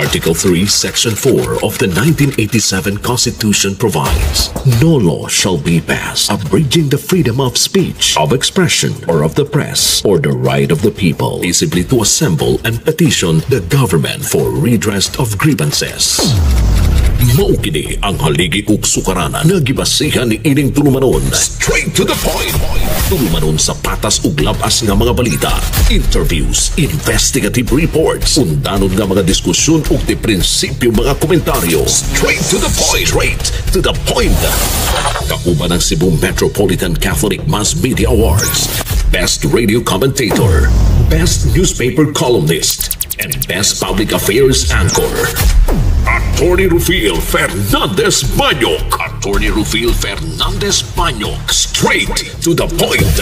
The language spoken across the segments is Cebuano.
Article 3, Section 4 of the 1987 Constitution provides, "No law shall be passed abridging the freedom of speech, of expression, or of the press, or the right of the people peaceably to assemble and petition the government for redress of grievances." Mao kini ang haligi ug sukaranan nga gibasihan ni ining tulumanon. Straight to the point. Tulumanon sa patas ug labas nga mga balita, interviews, investigative reports, undanon nga mga diskusyon ug di prinsipyo mga komentaryo. Straight to the point. Straight to the point. Kauban ang Cebu Metropolitan Catholic Mass Media Awards, Best Radio Commentator, Best Newspaper Columnist, and Best Public Affairs Anchor. Attorney Rufil Fernandez Banyok. Attorney Rufil Fernandez Banyok. Straight to the point.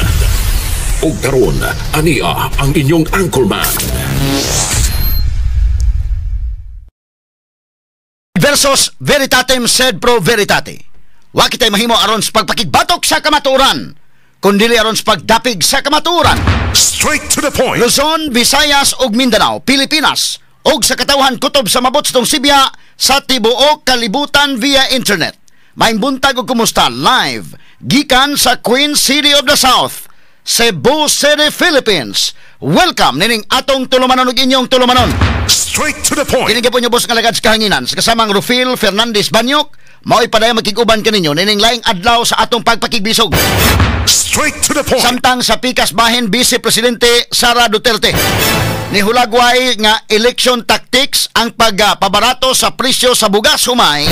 Ug karon, ania ang inyong anchorman. Versus veritatem sed pro veritate. Wa kitay mahimo aron sa pagpakigbatok sa kamatuoran, kundili aron sa pagdapig sa kamatuoran. Straight to the point. Luzon, Visayas ug Mindanao, Pilipinas ug sa katawhan kutob sa mabot tong Sibya sa tibuok kalibutan via internet. Maayong buntag ug kumusta live gikan sa Queen City of the South, Cebu City, Philippines. Welcome nining atong tulumanon ug inyong tulumanon. Straight to the point. Kini gyapon boss nga lagad sa kahanginan sa kasamang Rufil Fernandez Banyok, mao'y padayon makig-uban kaninyo nining laing adlaw sa atong pagpakigbisog. Straight to the point. Samtang sa pikas bahin, Vice Presidente Sara Duterte nihulagway nga election tactics ang pagpabarato sa presyo sa bugas humay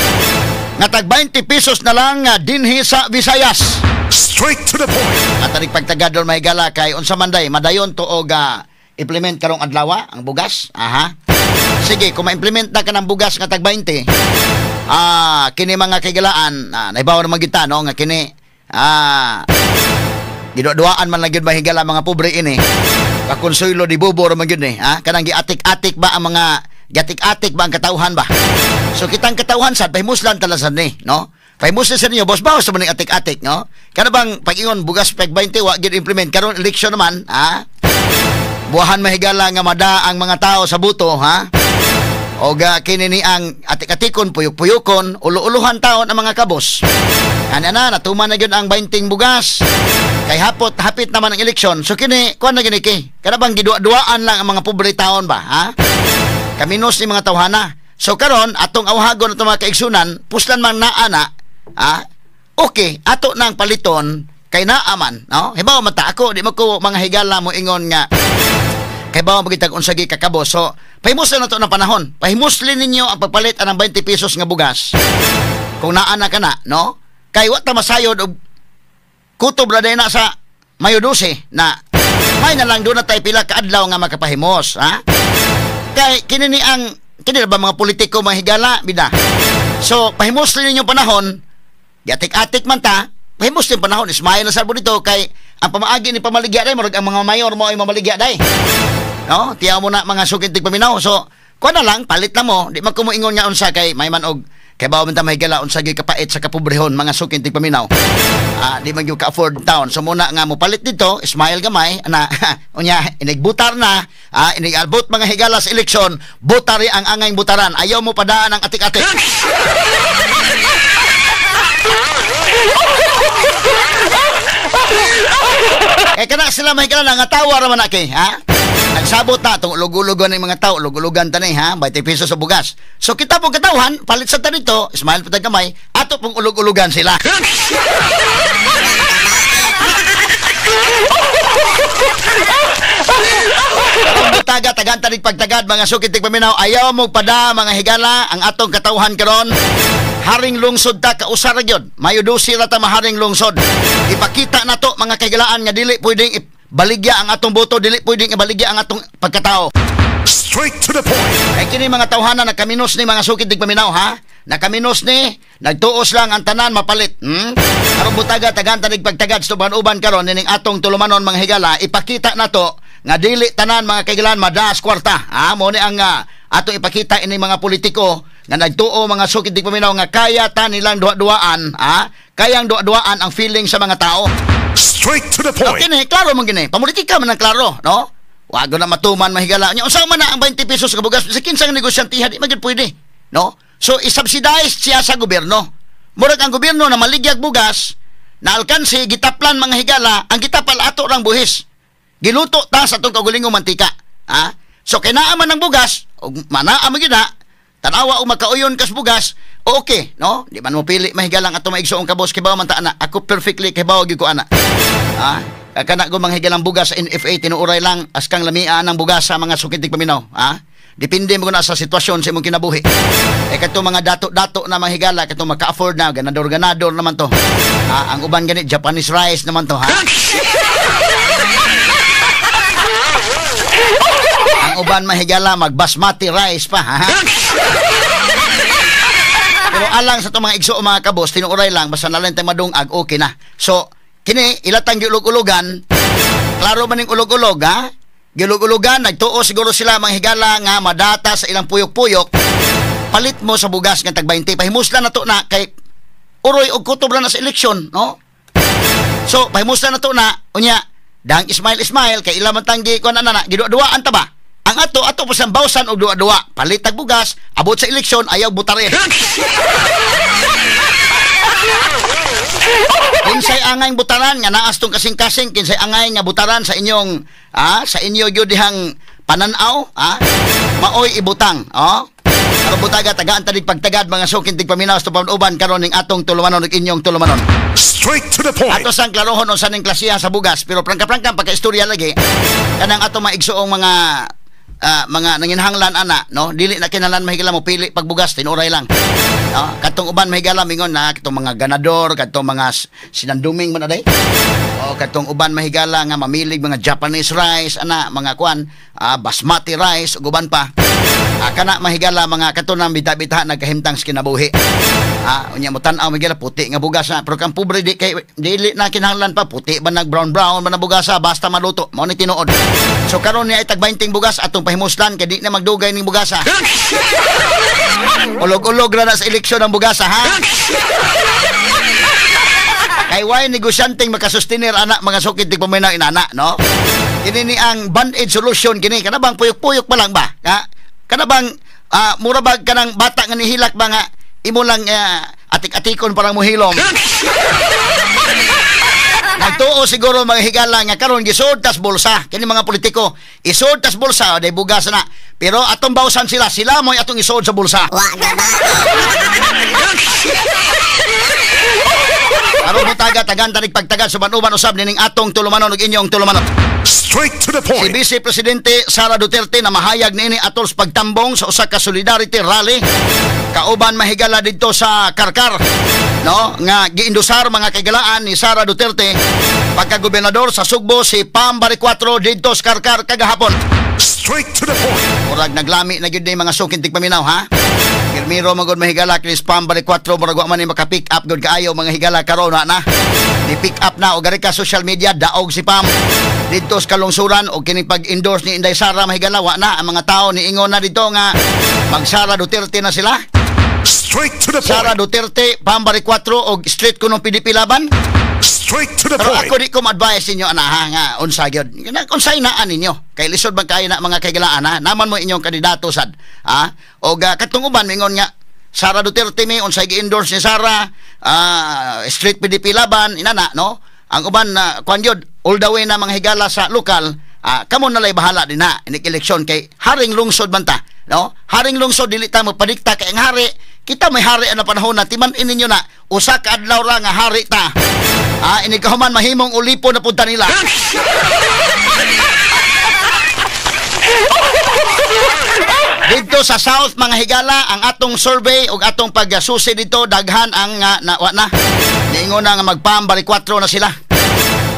nga tag 20 pesos na lang dinhi sa Visayas. Straight to the point. At aning pagtagad doon mahigala kay unsa man day madayon to og implement karong adlaw ang bugas. Aha. Sige, kung ma-implement na ka ng bugas nga tag 20, kini mga kaigalaan, naibaw naman kita no nga kini giduduaan man lang gyud mahigala mga pobre ini. Pakonsuelo di bubo ra man gyud ni, ha? Kanang giatik-atik ba ang mga giatik-atik ba ang katawhan ba? So kitang katawhan sad pahimuslan tala sad ni, no? Pahimuslan sa ninyo, boss, bawas man ning atik-atik, no? Kana bang pag-ingon bugas pag 20 wa gyud implement karon election naman, ha? Buwahan mahigala nga mada ang mga tao sa buto, ha? O ga kini ni ang atik-atikon, puyok-puyokon, ulo-uluhan taon ang mga kabos. Ana na, natuman na gyud ang 20 bugas. Kay hapot, hapit naman ang eleksyon. So kini, kuan na gini kay. Kana bang gidua-duaan lang ang mga pobre taon ba, ha? Kaminos ni mga tawhana. So karon atong awhagon atong mga kaigsunan, puslan man naa na, ha? Okay, ato nang paliton kay naa man, no? Hibaw man ta ako, di mo ko mga higala mo ingon nga kay bawa magitag unsa gi kakabos. So, pahimuslan na to ng panahon. Pahimuslin ninyo ang pagpalit anang 20 pesos nga bugas. Kung naa na ka na, no? Kay wa ta masayod og kutob ra day na sa Mayo 12 na may na lang doon na tayo pila kaadlaw nga makapahimos, ha? Kay kini ni ang kini ba mga politiko mga higala bida. So, pahimuslin ninyo panahon, giatik-atik man ta, pahimuslin panahon, ismail na salbo dito kay ang pamaagi ni pamaligya day murag ang mga mayor mo ay mamaligya day. No, tiyaw mo na mga sukit paminaw. So, kuha na lang, palit na mo. Di man kumuingon nga unsa kay may man og kay bawo man ta mahigala unsa gyud kapait sa kapobrehon mga sukit paminaw. Di man gyud ka-afford town. So muna nga mo palit dito, smile gamay na unya inigbutar na, inigalbot mga higala sa eleksyon, butari ang angay butaran. Ayaw mo padaan ang atik-atik. Eh kana sila mahigala nga tawa ra man na kay, ha? Nagsabot na itong ulog-ulogan ng mga tao, ulog-ulogan tanay, ha? 20 pesos sa bugas. So kita pong katawhan, palit sa tanito, smile pa gamay, ato pong ulog-ulogan sila. Taga, tagan tanig pagtagad, mga sukit paminaw, ayaw mo pada, mga higala, ang atong katawhan karon. Haring lungsod ta, kausar gyud. Mayo 12 ra ta maharing lungsod. Ipakita na to, mga kahigalaan, nga dili pwedeng baligya ang atong boto, dili pwedeng ibaligya ang atong pagkatao. Straight to the point. Kay kini mga tawhana nakaminos ni mga sukit dig paminaw, ha? Nakaminos ni, nagtuos lang ang tanan mapalit. Aron butaga tagan tanig pagtagad sa uban-uban karon nining atong tulumanon mga higala, ipakita na to nga dili tanan mga kahigalaan madaas kwarta. Ha? Mo ni ang atong ipakita ini mga politiko nga nagtuo mga sukit dig paminaw nga kaya ta nilang duwa-duaan, ha? Kayang duwa-duaan ang feeling sa mga tao. Straight to the point. Okay, ni, klaro man gini. Pamulitika man ang klaro, no? Wa na matuman, mahigala. Nya unsa man na ang 20 pesos nga bugas sa kinsang negosyantiha, di man gyud pwede, no? So isubsidize siya sa gobyerno. Murag ang gobyerno na maligyag bugas na alkansi gitaplan, mga higala, ang gitapal ato rang buhis. Giluto ta sa atong kaugalingong mantika. Ha? So kay naa man ang bugas, ug manaa man gyud na, tanawa og makauyon kas bugas, okay, no? Di man mo pili, mahigala, ang ato maigsoong kabos kay man ta ana. Ako perfectly kay gyud ko ana. Ha? Kana ko mga higalang bugas sa NFA, tinuuray lang askang lamian ang bugas sa mga sukitig paminaw, ha? Depende mo na sa sitwasyon sa imong kinabuhi. Eh kadto mga dato-dato na mga higala, kadto maka-afford na, ganador-ganador naman to. Ha, ang uban gani Japanese rice naman to, ha? Ang uban mahigala magbasmati rice pa, ha? Pero alang sa itong mga igso mga kabos, tinuuray lang basta nalang tayo madungag, okay na. So kini ilatang giulog-ulogan, klaro man ning ulog-ulog, ha? Giulog-ulogan, nagtuo siguro sila mga higala nga madata sa ilang puyok-puyok. Palit mo sa bugas nga tag 20, pahimuslan na to na kay uroy og kutob na sa eleksyon, no? So pahimuslan na to na, unya dang ismail kay ila man tanggi kuan ana na giduwa-duwaan ta ba? Ang ato ato po sang bawsan og duwa-duwa, palit tag bugas, abot sa eleksyon ayaw butare. Kinsay angay butaran nga naas tong kasing-kasing, kinsay angay nga butaran sa inyong sa inyo gyud dihang panan-aw, maoy ibutang, oh. Aron butaga tagaan tanig pagtagad mga sukin tigpaminaw sa uban karon ning atong tulumanon ug inyong tulumanon. Straight to the point. Ato sang klarohon unsa ning klasiha sa bugas, pero prangka-prangka pagka-istorya lagi kanang ato maigsuong mga mga nanginhanglan ana, no? Dili na kinahanglan mahigala mo pili pagbugas, tinuray lang. No? Katong uban mahigala mingon na katong mga ganador, katong mga sinanduming man aday. O katong uban mahigala nga mamilig mga Japanese rice ana, mga kuan, basmati rice ug uban pa. Kana mahigala mga katunang bita-bita nagkahimtang sa kinabuhi. Unya mo tan-aw mahigala puti nga bugas na, pero kang pobre di kay dili na kinahanglan pa puti ba nag brown brown ba na bugas basta maluto. Mao ni tinuod. So karon niya itag 20 bugas atong pahimuslan kay di na magdugay ning bugasa. Ulog-ulog ra na sa eleksyon ang bugasa, ha? Kay way negosyanteng makasustenir ana mga sukit di paminaw inana, no? Kini ni ang band-aid solution kini, kana bang puyok-puyok pa lang ba? Ha? Kana bang mura bag kanang bata nga nihilak ba nga imo lang atik-atikon parang muhilom. Nagtuo siguro mga higala nga karon gisod tas bulsa kini mga politiko, isod tas bulsa day bugas na, pero atong bawsan sila, sila mo'y atong isod sa bulsa. Aron butaga tagan tanig pagtagad sa uban usab nining atong tulumanon ug inyong tulumanon. Straight to the point. Si Vice Presidente Sara Duterte na mahayag niini atol sa pagtambong sa usa ka solidarity rally kauban mahigala didto sa Karkar, no, nga giindusar mga kaigalaan ni Sara Duterte pagka-gobernador sa Sugbo si Pam Baricuatro didto sa Karkar kagahapon. Straight to the point. Murag naglami na gyud ni mga sukin tigpaminaw, ha? Pirmiro magod mahigala kini Pam Baricuatro, murag wa man ni maka-pick up gyud kaayo mga higala karon na. Ni pick up na og ka social media daog si Pam didto sa kalungsuran og kining pag-endorse ni Inday Sara mahigala wa na ang mga tao niingon na didto nga mag Sara Duterte na sila. Straight to the point. Sara Duterte, Pam Baricuatro og straight kunong PDP laban. Straight to the Pero point. ako di ko ma-advise ninyo ana, ha, nga unsa gyud. Unsay naa ninyo? Kay lisod man kaayo na mga kaigalaan, ha? Naman mo inyong kandidato sad, ha? Og katong uban mingon nga Sara Duterte mi unsay gi-endorse ni Sara, straight PDP laban inana, no? Ang uban na kuan gyud all the way na mga higala sa lokal, kamo na lay bahala din na inig eleksyon kay haring lungsod man ta, no? Haring lungsod dili ta magpadikta kay ang hari, kita may hari ana panahon na timan-in ninyo na usa ka adlaw ra nga hari ta. Inig kahuman mahimong ulipo na punta nila. Dito sa South mga higala, ang atong survey ug atong pagsusi dito daghan ang na, wa na. Niingon na nga mag-Pam Baricuatro na sila.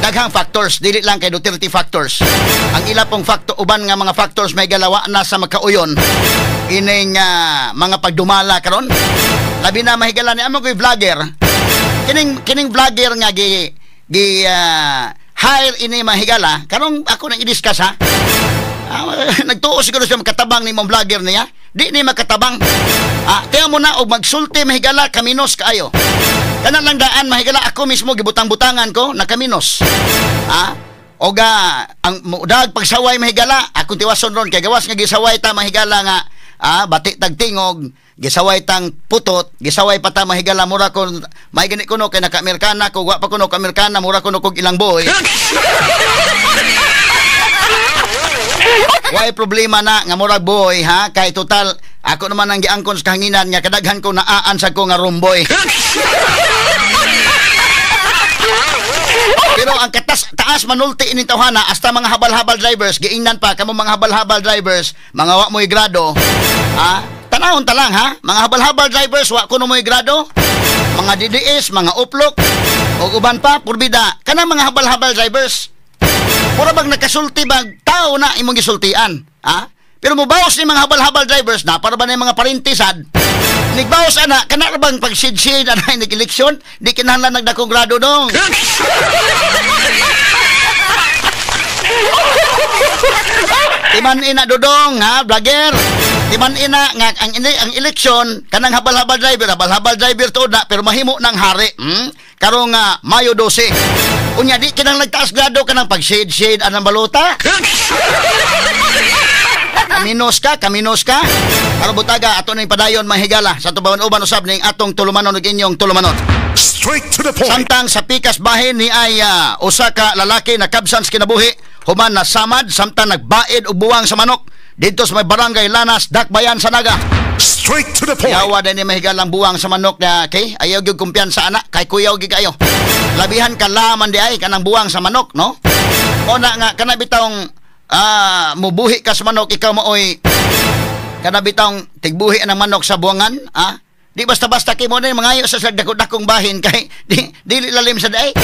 Daghang factors, dili lang kay Duterte factors. Ang ila pong factor uban nga mga factors may galawa na sa makauyon ining mga pagdumala karon. Labi na mahigala ni amo koy vlogger. Kining vlogger nga gi hire ini mahigala karong ako nang i-discuss, ha. Nagtuo siguro siya makatabang ni mong vlogger niya. Di ni makatabang. Kaya mo na og magsulti mahigala kaminos kaayo. Kana lang daan mahigala ako mismo gibutang-butangan ko nakaminos. Oga ang mudag pagsaway, mahigala, akong tiwason ron kay gawas nga gisaway ta, mahigala, nga bati tag tingog, gisaway tang putot, gisaway pa ta, mahigala, mura ko may gani kuno kay naka-Amerikana ko, wa pa kuno ka-Amerikana, mura kuno kog ilang boy. Way problema na nga murag boy ha, kay total ako naman ang giangkon sa kahanginan nga kadaghan ko naaan sa ko nga romboy. Pero ang katas taas manulti ining tawhana hasta mga habal-habal drivers giingnan pa kamo mga habal-habal drivers, mga wa mo'y grado ha, tanawon ta lang ha, mga habal-habal drivers wa kuno mo'y grado, mga DDS, mga uplok ug uban pa purbida kanang mga habal-habal drivers. Mura bang nakasulti bag tao na imong gisultian ha? Pero mobaos ni mga habal-habal drivers na para ba na yung mga parintisad nigbaos ana kana ra bang pagsid-sid ana nig-eleksyon di kinahanglan nagdakong grado dong. Timan ina dodong ha, vlogger. Timan ina nga ang eleksyon kanang habal-habal driver tuod na pero mahimo ng hari. Karong Mayo 12. Unya di kinang nagtaas grado kanang pag-shade-shade anang balota. Kaminos ka, kaminos ka. Karon butaga ato ning padayon mahigala sa tubawan-uban usab ning atong tulumanon ug inyong tulumanon. Straight to the point. Samtang sa pikas bahin ni ay usa ka lalaki na kabsan sa kinabuhi human nasamad samtang nagbaid og buwang sa manok didto sa may barangay Lanas, Dakbayan sa Naga. Straight to the point. Yawa din ni mahigalang buwang sa manok na kay ayaw gyud kumpiyansa ana kay kuyaw gyud kayo. Labihan ka laman di ay kanang buwang sa manok, no? O na nga kana bitawng mubuhi ka sa manok, ikaw maoy kana bitawng tigbuhi ang manok sa buwangan, ah? Di basta-basta kay mo na mangayo sa dako-dakong bahin kay di dili lalim sa day.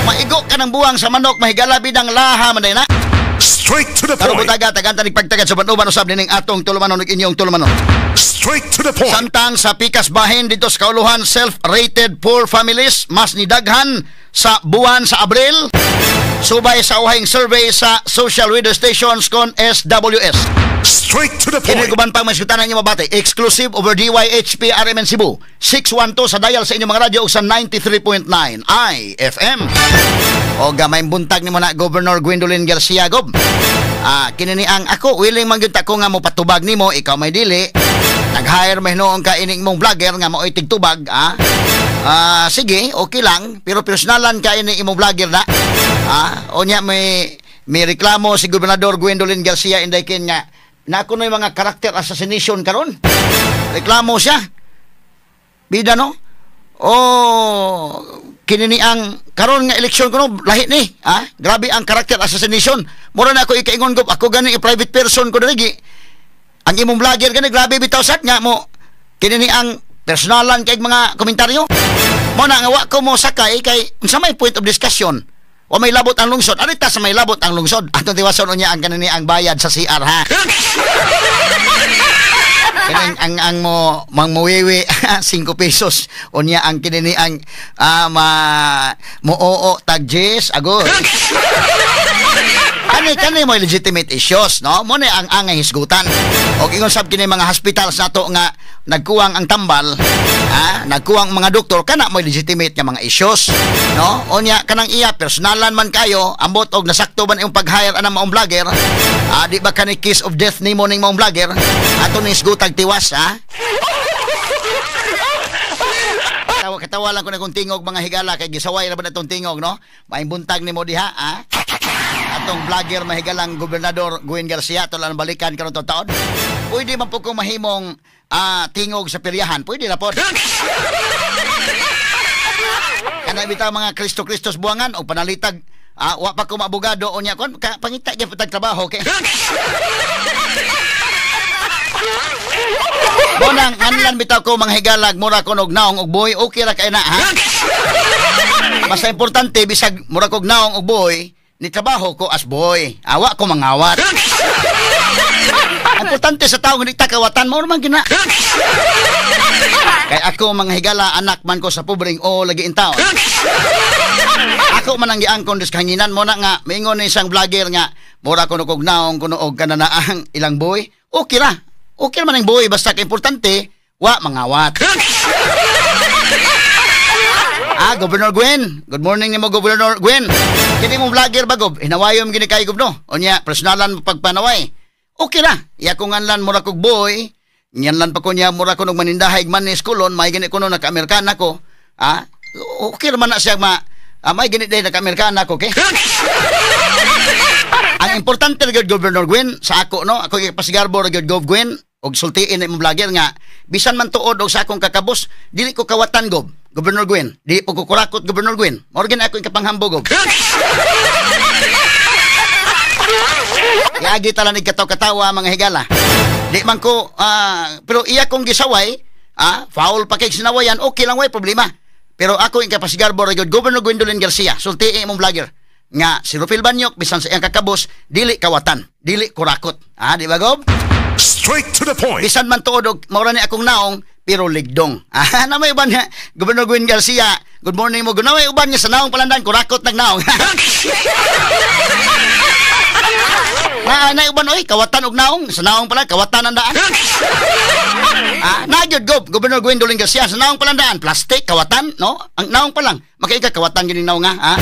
Maigo ka ng buwang sa manok, mahigala bidang laha man day na. Straight to the Karon point. butaga tagan tanig pagtagad sa uban usab nining atong tulumanon ug inyong tulumanon. Straight to the point. Samtang sa pikas bahin dito sa Kauluhan, self-rated poor families mas nidaghan sa buwan sa Abril subay sa uhayng survey sa Social Weather Stations kon SWS. Straight to the point. Kini guban pang maisgutan ninyo mabati. Exclusive over DYHP RMN Cebu. 612 sa dial sa inyong mga radyo ug sa 93.9 IFM. O gamay buntag nimo na Governor Gwendolyn Garcia Gob. Kini ni ang ako willing man gyud ta ko nga mopatubag nimo, ikaw may dili. Nag-hire may hinuon ka ining mong vlogger nga maoy tigtubag, ah. Sige, okay lang, pero personalan ka ini imong vlogger na. Unya may reklamo si Gobernador Gwendolyn Garcia inday kin nga na kunoy mga karakter assassination karon. Reklamo siya. Bida no? Oh, kini ni ang karon nga eleksyon kuno lahi ni, ha? Grabe ang karakter assassination. Mura na ako ikaingon gob, ako gani private person ko diri. Ang imong vlogger gani grabe bitaw sad nga mo kini ni ang personalan kay mga komentaryo. Mo na nga wa ko mo sakay kay unsa may point of discussion. Wa may labot ang lungsod. Arita sa may labot ang lungsod. Atong tiwason unya ang kanini ang bayad sa CR ha. Kining ang mo mangmuwiwi 5 pesos unya ang kinini ang ma muoo tag jis agoy. Kani kani mo legitimate issues, no? Mo ni ang angay hisgutan. Og ingon sab kini mga hospitals nato nga nagkuwang ang tambal, ha? Nagkuwang mga doktor kana mo legitimate nga mga issues, no? Unya kanang iya personalan man kayo, ambot og nasakto man imong pag-hire anang maong vlogger, di ba kani kiss of death nimo ning maong vlogger? Ato ning hisgutag tiwas, ha? Katawa lang ko na kung tingog mga higala kay gisaway ra ba na tong tingog, no? Maimbuntag nimo diha, ha? Atong vlogger mahigalang Gobernador Gwen Garcia ato lang balikan karon taon. Pwede man po kung mahimong tingog sa peryahan, pwede na po. Kana bitaw mga Kristo-Kristos buwangan o panalitag, wa pa ko maabogado unya kon pangita gyud putag trabaho kay. Bonang anlan bitaw ko mga higalag mura ko og naong og buhi, okay ra kay na ha. Basta importante bisag mura kog naong og buhi, ni trabaho ko as boy. Awa ko mangawat. Importante sa tao nga kawatan mao man gina. Kay ako mga higala anak man ko sa pobreng o lagi in taon. Ako man ang giangkon dis kahanginan mo na nga mingon ni isang vlogger nga mura kuno kog naong kuno og kananaang ilang boy. Okay ra. Okay man ang boy basta kay importante wa mangawat. Ah, Governor Gwen. Good morning nimo, Governor Gwen. Kini mong vlogger ba, Gob? Hinawayom gini kay Gob, no? Unya, personalan pagpanaway. Okay ra. Iya ko nganlan mura kog boy. Nganlan pa ko niya mura ko nung manindahay manis kulon, may gani ko no naka-Amerikana ko. Ah, okay ra man na siya ma may gani day naka-Amerikana ko, okay? Ang importante ra gyud, Governor Gwen, sa ako, no, ako ipasigarbo ra gyud, Gov Gwen, og sultiin na imong vlogger nga bisan man tuod og sa akong kakabos, dili ko kawatan, Gob. Governor Gwen, dili po ko kurakot, Governor Gwen. Mao ra ako ikapanghambog, Gob. Iagi tala ni kataw-katawa, mga higala. Di man ko pero iya kong gisaway, foul pa kay sinawayan, okay lang way problema. Pero ako ikapasigarbo ra gyud, Governor Gwendolyn Garcia, sultiin imong vlogger nga si Rufil Banyok bisan sa iyang kakabos dili kawatan, dili kurakot. Ah, di ba, Gob? Straight to the point. Bisan man tuod og maura ni akong naong pero ligdong. Ah, na may uban nga Governor Gwen Garcia, good morning mo. Guna may uban nga sa naong palandan kurakot nag naong. Na na uban oy kawatan og naong sa naong pala kawatan ang daan. Ah, na gyud Gob, Governor Gwendolyn Garcia sa naong palandaan, plastic kawatan, no? Ang naong pa lang makaika kawatan gyud naong nga, ha?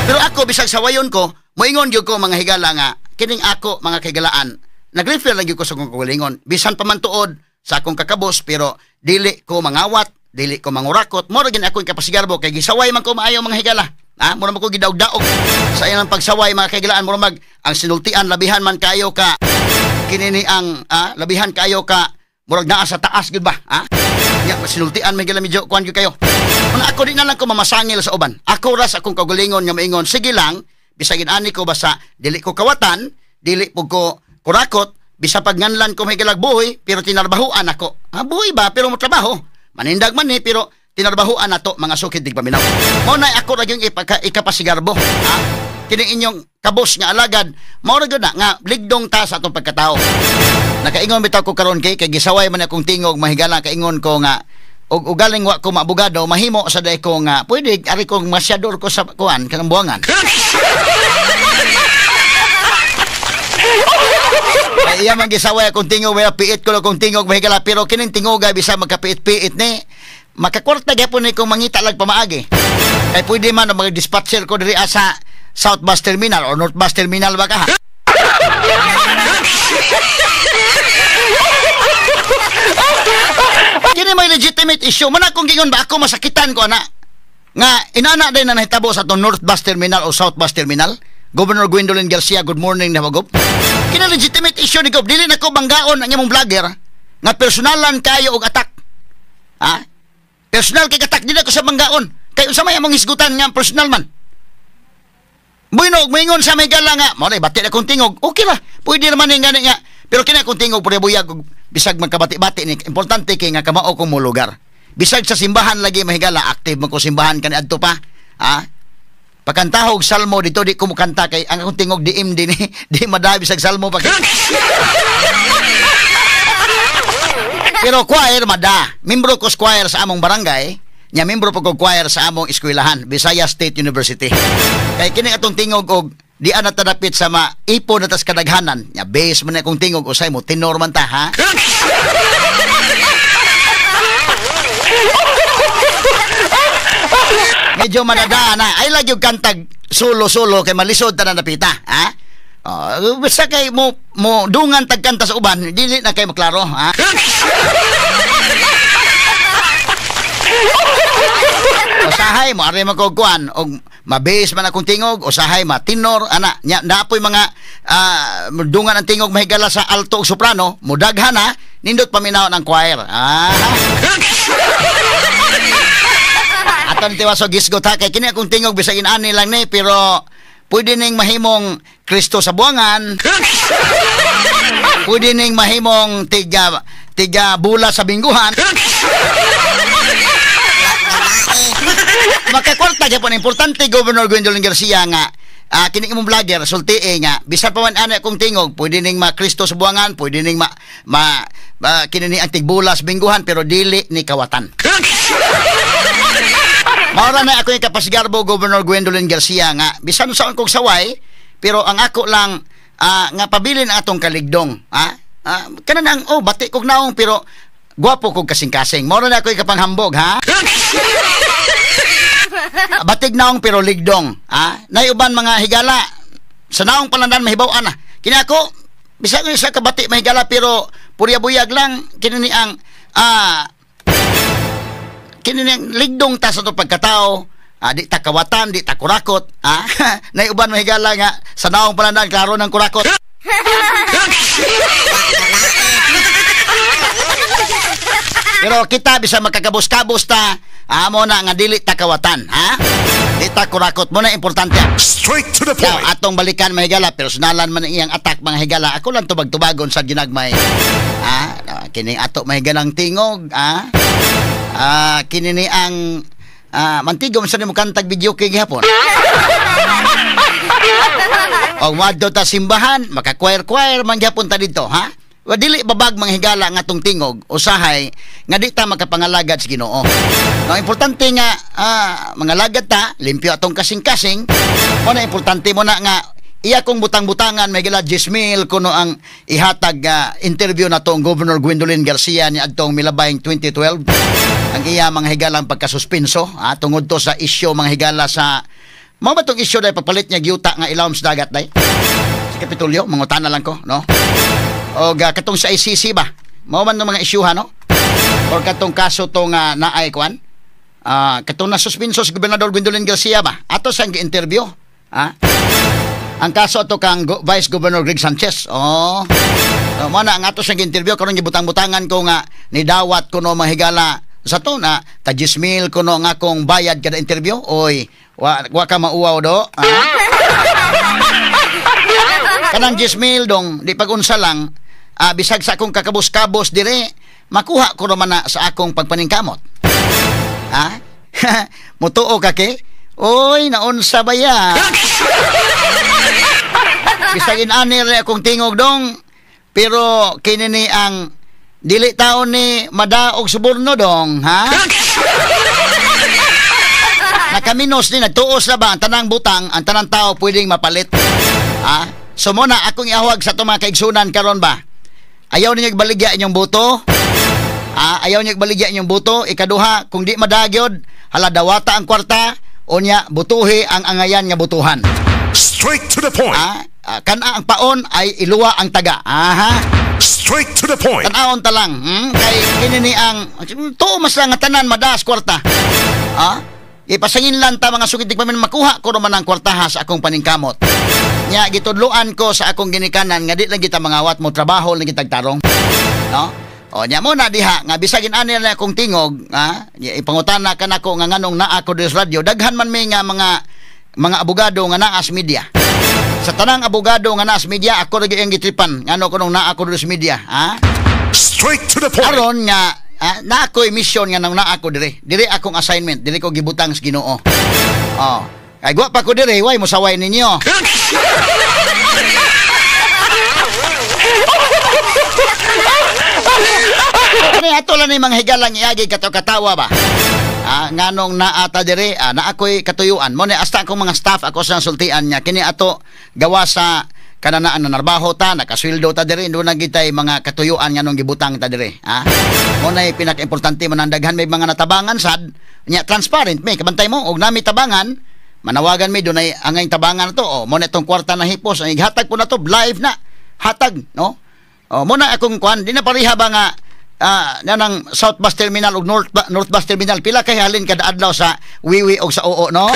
Pero ako bisag sawayon ko, moingon gyud ko mga higala nga kining ako mga kahigalaan. Nag-refer lang gyud ko sa akong kaugalingon. Bisan pa man tuod sa akong kakabos pero dili ko mangawat, dili ko mangurakot. Mao ra gyud ako ikapasigarbo kay gisaway man ko maayo mga higala. Ha? Mura man ko gidaog-daog sa ilang pagsaway mga kahigalaan. Mura mag ang sinultian labihan man kayo ka kinini ang labihan kayo ka murag naa sa taas gyud ba, ha? Nya sinultian may gila medyo kuan gyud kayo. Una ako di na lang ko mamasangil sa uban. Ako ra sa akong kaugalingon nga maingon, sige lang bisag ani ko basta dili ko kawatan, dili pug ko kurakot, bisa pagnganlan ko may galag buhi, pero tinarbahuan ako. Ha, buhi ba? Pero mo trabaho. Manindag man ni, pero tinarbahuan nato mga sukid digpaminaw. Mao na ako ra gyud ikapasigarbo. Ha? Kini inyong kabos nga alagad, mao ra gyud na nga ligdong ta sa atong pagkatao. Nakaingon bitaw ko karon kay gisaway man akong tingog mahigala kaingon ko nga og ugaling wa ko maabogado mahimo sa day ko nga pwede ari kong masyador ko sa kuan kanang buwangan. Ay, iya man gisaway akong tingog, may piit ko akong tingog mahigala pero kining tingog ay bisa magkapiit-piit ni makakwarta gyapon ni kung mangita lag pamaagi. Kay pwede man ang mag-dispatcher ko diri sa South Bus Terminal or North Bus Terminal ba ka? Kini may legitimate issue. Man akong gingon ba ako masakitan ko ana nga inana din na nahitabo sa atong North Bus Terminal o South Bus Terminal. Governor Gwendolyn Garcia, good morning na Gob. Kini legitimate issue ni Gob. Dili na ko banggaon ang imong vlogger nga personalan kayo og attack. Ha? Personal kay attack dili ko sa banggaon. Kay unsa may among hisgutan nga personal man. Bueno, moingon sa may gala nga, mao bati na kong tingog. Okay ra. Pwede naman ni gani nga. Pero kini akong tingog pure buyag bisag magkabati-bati ni importante kay nga kamao kong molugar. Bisag sa simbahan lagi mahigala active man ko simbahan kani adto pa. Ha? Pagkantahog salmo dito di ko mukanta kay ang akong tingog diim din di madabi sa salmo pa. Pero choir mada. Membro ko choir sa among barangay, nya membro po ko choir sa among eskwelahan, Visayas State University. Kay kini atong tingog og di ana tadapit sa maipo na tas kadaghanan. Nya base man akong tingog usay mo tenor man ta, ha. Medyo madadaan na. Ay lagi yung kantag solo-solo kay malisod ta na napita, ha? Basta kay mo dungan tagkanta sa uban, dili na kay maklaro, ha? Usahay mo ari man ko kuan og mabase man akong tingog, usahay matinor ana nya naapoy mga dungan ang tingog mahigala sa alto ug soprano, mudaghan ha, nindot paminaw ng choir. Ah. Aton tiwaso gisgot ha kay kini akong tingog bisag inani lang ni pero pwede ning mahimong Kristo sa buwangan. Pwede ning mahimong tiga bula sa bingguhan. Makakwarta gyapon importante Governor Gwendolyn Garcia nga kini imong vlogger sultii nga bisan pa man ana akong tingog pwede ning ma Kristo sa buwangan, pwede ning ma kini ni ang tigbula sa bingguhan pero dili ni kawatan. Maura na ako yung kapasigarbo Governor Gwendolyn Garcia nga bisan saan kong saway pero ang ako lang nga pabilin ang atong kaligdong, ha? Kanan ang oh bati kog naong pero gwapo kog kasing-kasing. Maura na ako yung kapanghambog, ha? Batig naong pero ligdong. Ha? Naiuban mga higala sa naong palandan mahibaw-an na. Kini ako bisag sa kabati mahigala pero purya-buyag lang kini ni ang kini ni ang ligdong ta sa to pagkatao. Di ta kawatan, di ta kurakot. Ha? Naiuban mahigala nga sa naong palandan klaro ng kurakot. Pero kita bisa makakabos-kabos ta, amo na nga dili ta kawatan, ha? Di ta kurakot mo na importante. Straight to the point. Now, atong balikan mga higala, personalan man ang iyang attack mga higala. Ako lang tubag-tubagon sa ginagmay. Ha? Kini ato mahigalang tingog, ha? Kini ni ang mantigom sa nimo kantag video kay gihapon. Og moadto ta simbahan, maka-choir-choir man gihapon ta didto, ha? Dili babag mga higala nga atong tingog usahay nga di ta makapangalagad sa Ginoo. No, importante nga mangalagad ta, limpyo atong kasing-kasing. Mo na importante mo na nga iya kong butang-butangan may gila 10,000 kuno ang ihatag interview na tong Governor Gwendolyn Garcia ni adtong milabayng 2012. Ang iya mga higalang pagkasuspenso tungod to sa isyu mga higala sa mao ba tong isyu dai pagpalit niya gyuta nga ilawom sa dagat dai. Sa Kapitolyo, mangutana lang ko, no? O katong sa ICC ba? Mao man ng mga isyuha, no? Or katong kaso tong naay kuan? Katong nasuspenso si Gobernador Gwendolyn Garcia ba? Ato siyang gi-interview. Ha? Ang kaso ato kang Vice Governor Greg Sanchez. Oh. So, mo na ang ato siyang gi-interview karon gibutang-butangan ko nga nidawat kuno mahigala sa to na ta 10,000 kuno nga akong bayad kada interview. Oy, wa ka mauwaw do. Ha? Kanang 10,000 dong di pag-unsa lang. Bisag sa akong kakabos-kabos dire, makuha ko naman na sa akong pagpaningkamot. Ha? Mutuo ka ke? Oy, naunsa ba ya? Bisag inani re akong tingog dong, pero kini ni ang dili taon ni madaog suborno dong, ha? Nakaminos ni nagtuos na ba ang tanang butang, ang tanang tao pwedeng mapalit. Ha? So muna akong iawag sa itong mga kaigsunan karon ba? Ayaw ninyo ibaligya inyong buto? Ayaw ninyo ibaligya inyong buto? Ikaduha, kung di madagyod, hala dawata ang kwarta, o niya butuhi ang angayan nga butuhan. Straight to the point. Kana ang paon ay iluwa ang taga. Aha. Straight to the point. Tanaon ta lang. Kay kini ni ang tuo mas lang nga tanan madaas kwarta. Ipasangin lang ta mga sugid di pa man makuha ko man ang kwartaha sa akong paningkamot. Nya gitudloan ko sa akong ginikanan nga di lang kita mangawat mo trabaho lang kitag tarong. No? O nya mo na diha nga bisag inani na akong tingog, ha? Ipangutana ka nako nga nganong naa ko diri sa radyo, daghan man mi nga mga abogado nga naa sa media. Sa tanang abogado nga naa sa media, ako ra gyud ang gitripan ngano kunong naa ko diri sa media, ha? Straight to the point. Aron nga naa ko'y mission nga nang naa ko diri. Diri akong assignment, diri ko gibutang sa Ginoo. Oh. Ay guwa pa ko diri, way mosaway ninyo. Kani ato lang ni mga higalang iagi katawa ba? Nganong naata diri, na ako'y katuyuan. Mo ni hasta akong mga staff ako sa sultian niya kini ato gawa sa kananaan na narbaho ta, nakasweldo ta diri, doon na gitay mga katuyuan nganong gibutang ta diri, ha? Mo na pinaka-importante man ang daghan may mga natabangan sad, nya transparent may kabantay mo og nami tabangan, manawagan mi dunay angay tabangan to. O mo na itong kwarta na hipos, ang ighatag po na to live na. Hatag, no? O mo na akong kuan, di na pareha ba nga nanang South Bus Terminal ug North Bus Terminal pila kay halin kada adlaw sa Wiwi og sa Oo, no?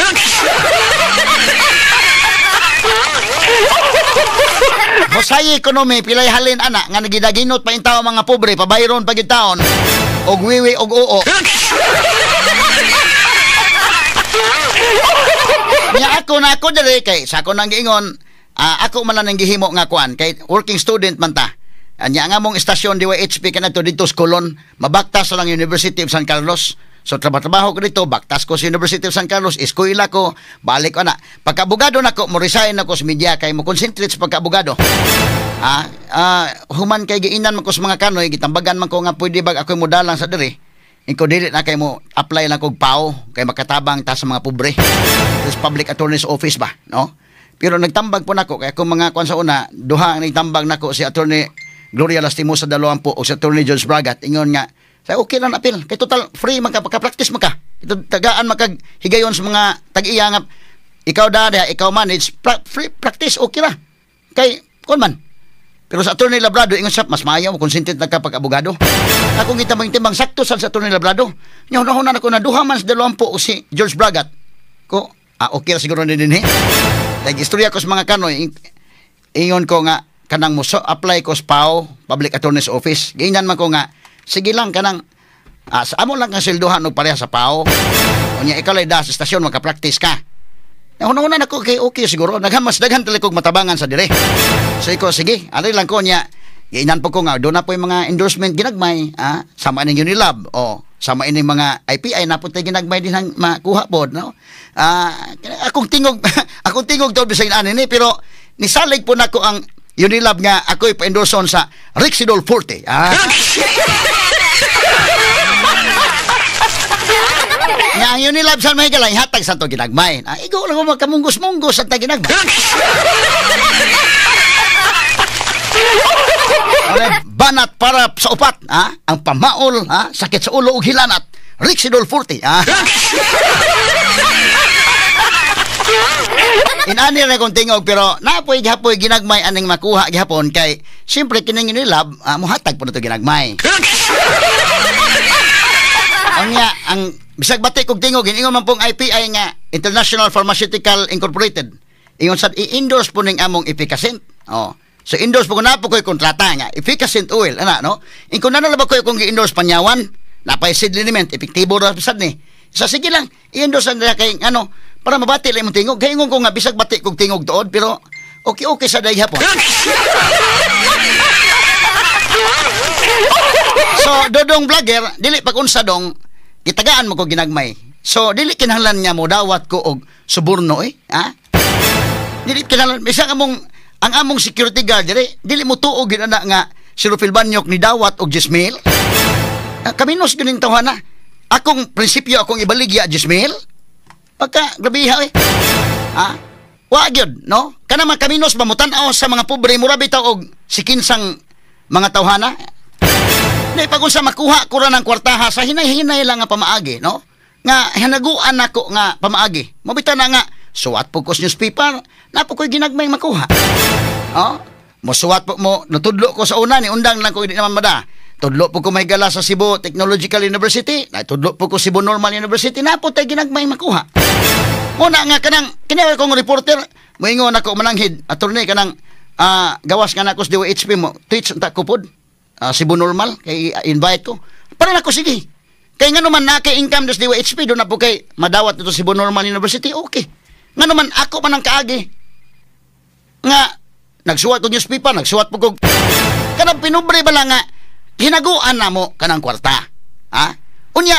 Hosay economy pilay halin ana nga nagidaginot pa intaw mga pobre pabayron pa gid taon og Wiwi og Oo. Nya ako na ako diri kay sa ako nang giingon, ako man lang ang gihimo nga kuan kay working student man ta. Anya nga mong istasyon DYHP kanadto didto sa Colon, mabaktas lang University of San Carlos. So trabaho ko dito, baktas ko sa University of San Carlos, eskwela ko, balik ko na. Pagka-abogado nako, mo resign ako sa media kay mo concentrate sa pagka-abogado. Human kay giinan man ko sa mga kanoy, gitambagan man ko nga pwede bag ako'y modalang sa diri. Inko dili na kay mo apply lang kog PAO kay makatabang ta sa mga pobre. Sa Public Attorney's Office ba, no? Pero nagtambag po nako kay akong mga kuan sa una, duha ang nagtambag nako si Attorney Gloria Lastimosa Dalawampu o si Attorney George Bragat. Ingon nga, say okay lang apil kay total free man ka, pagka-practice man ka. Ito tagaan makag higayon sa mga tag-iya nga ikaw da ikaw manage free practice okay ra. Kay kon man. Pero sa Attorney Labrado ingon siya mas maayo consented na ka pag abogado. Akong gitambang-timbang sakto sa Attorney Labrado. Nya hunahuna nako na duha man sa 20 si George Bragat. Ko okay ra siguro ni dinhi. Like istorya ko sa mga kanoy ingon ko nga kanang mo so apply ko sa PAO, Public Attorney's Office. Giingnan man ko nga sige lang kanang sa amo lang kang sweldohan og pareha sa PAO. Unya ikaw lay da sa estasyon maka-practice ka. Una-una nako kay okay siguro daghan mas daghan tali kog matabangan sa dire. So iko sige, ari lang ko niya. Giinan po ko nga do na po yung mga endorsement ginagmay, sama ning Unilab o sama ining mga IPI na po tay ginagmay din ang makuha pod, no? Akong tingog akong tingog to bisag ani ni pero nisalig po nako ang Unilab nga ako'y pa-endorson sa Rexidol Forte. Nga ang Unilab sa mga higala, hatag sa to ginagmay. Igo lang ko magkamunggos-munggos sa ginagmay. Banat para sa upat, ang pamaol, sakit sa ulo ug hilanat. Rexidol Forte. Inani ra kong tingog pero napoy gihapoy ginagmay aning makuha gihapon kay siyempre kining Unilab mohatag po na to ginagmay. Unya ang bisag bati kog tingog ingon man pong IPI nga International Pharmaceutical Incorporated. Ingon sad i-endorse po ning among Efficascent. Oh. So endorse po ko na po ko'y kontrata nga Efficascent oil ana no. Ingkon na ba koy kung gi-endorse panyawan, napay seed liniment epektibo ra sad ni. Sa sige lang i-endorse nila kay ano para mabati lang imong tingog. Kay ingon ko nga bisag bati kog tingog tuod pero okay okay sa day hapon. So dodong vlogger dili pag unsa dong gitagaan mo ko ginagmay. So dili kinahanglan nga mo dawat ko og suborno eh, ha? Dili kinahanglan bisag among ang among security guard dili dili mo tuog gid ana nga si Rufil Banyok ni dawat og Jismail. Kaminos gyud ning tawhana. Akong prinsipyo akong ibaligya Jismail. Pagka grabiha eh. Wa gyud no? Kana man kaminos ba mutan-aw sa mga pobre mura bitaw og sikinsang mga tawhana. Di pag unsa makuha ko ra ng kwartaha sa hinay-hinay lang nga pamaagi, no? Nga hanaguan nako nga pamaagi. Mobita na nga suwat po ko sa newspaper, napo ko'y ginagmay makuha. Oh, mosuwat po mo, natudlo ko sa una ni undang lang ko hindi naman mada. Tudlo po ko may gala sa Cebu Technological University, natudlo po ko Cebu Normal University, napo tay ginagmay makuha. Muna nga kanang kini akong reporter, moingon ako mananghid, attorney kanang gawas nga nako sa DOHP mo, teach unta ko pod. Cebu Normal kay invite ko. Para nako sige. Kay ngano man na kay income des DOHP do na po kay madawat dito Cebu Normal University, okay. Ngano man ako man ang kaagi. Nga nagsuwat og newspaper, nagsuwat po kog kanang pinubre ba lang nga hinaguan na mo kanang kwarta. Ha? Unya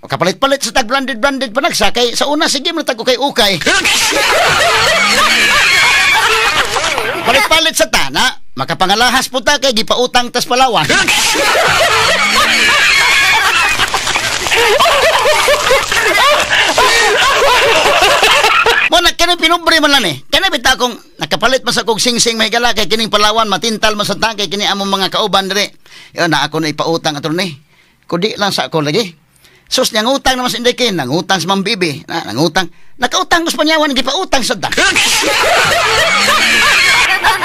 kapalit-palit sa tag branded panagsa kay sa una sige man tag ukay-ukay. Palit-palit sa ta na makapangalahas po ta kay gipautang tas Palawan. Mo na kini pinubre man lang eh. Kani bitaw kung nakapalit man sa kog sing-sing mahigala kay kining Palawan matintal man sa ta kay kini among mga kauban dire. Yon na ako na ipautang attorney. Kudi lang sa ako lagi. Sus nangutang naman sa Indike, nangutang sa Ma'am Bibi, nangutang. Nakautang ko sa Panyawan, gipautang sa ta.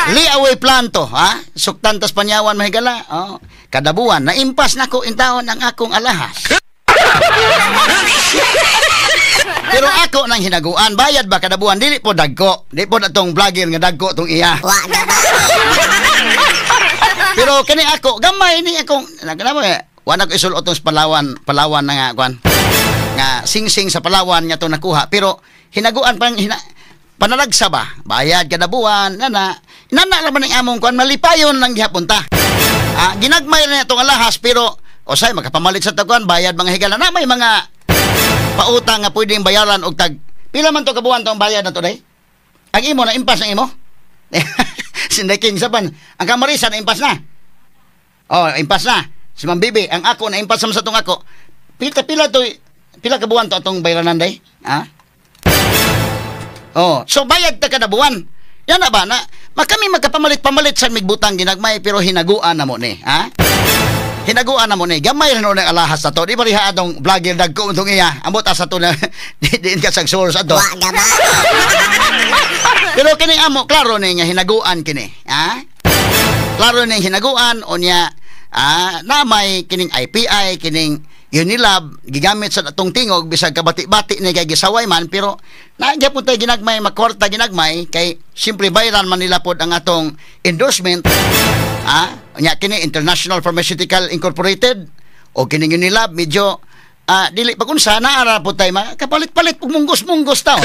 Liaway plan to, ha? Suktan tas Panyawan mahigala. Oh, kada buwan naimpas nako intawon ang akong alahas. Pero ako nang hinaguan, bayad ba kada buwan? Dili po dagko. Di po atong vlogger nga dagko tong iya. Pero kani ako, gamay ni akong nagkana wala ko isulot tong Palawan, Palawan na nga kuan. Nga sing-sing sa Palawan nga to nakuha, pero hinaguan pang panalagsa ba? Bayad kada buwan, nana. Nana ra man ang among kuan, malipayon lang gihapon ta. Ginagmay na itong alahas pero osay makapamalit sa takuan, bayad mga higala na may mga pautang nga pwedeng bayaran og tag pila man to kabuan tong bayad na to day? Ang imo na impas ang imo. Sinday King sapan, ang kamarisa na impas na. Oh, impas na. Si Ma'am Bibi, ang ako na impas sa tong ako. Pila to, pila ka buwan to atong bayranan day? Ha? Oh, so bayad ta kada buwan. Yan na ba na makami magkapamalit-pamalit sa migbutang ginagmay pero hinaguan na mo ni, ha? Hinaguan na mo ni gamay ra ng alahas na to. Di ba riha atong vlogger dagko itong iya. Amot asa to na diin ka sa source ato. Wa gaba. Pero kini amo klaro ni nga hinaguan kini, ha? Klaro ni hinaguan unya na may kining IPI kining Unilab gigamit sa atong tingog bisag kabati-bati ni kay gisaway man pero naa gyapon tay ginagmay makwarta ginagmay kay simpre bayran man nila pod ang atong endorsement. Unya kini International Pharmaceutical Incorporated o kining Unilab medyo dili pa kun sana ara pod tay kapalit-palit pug munggos-munggos taw.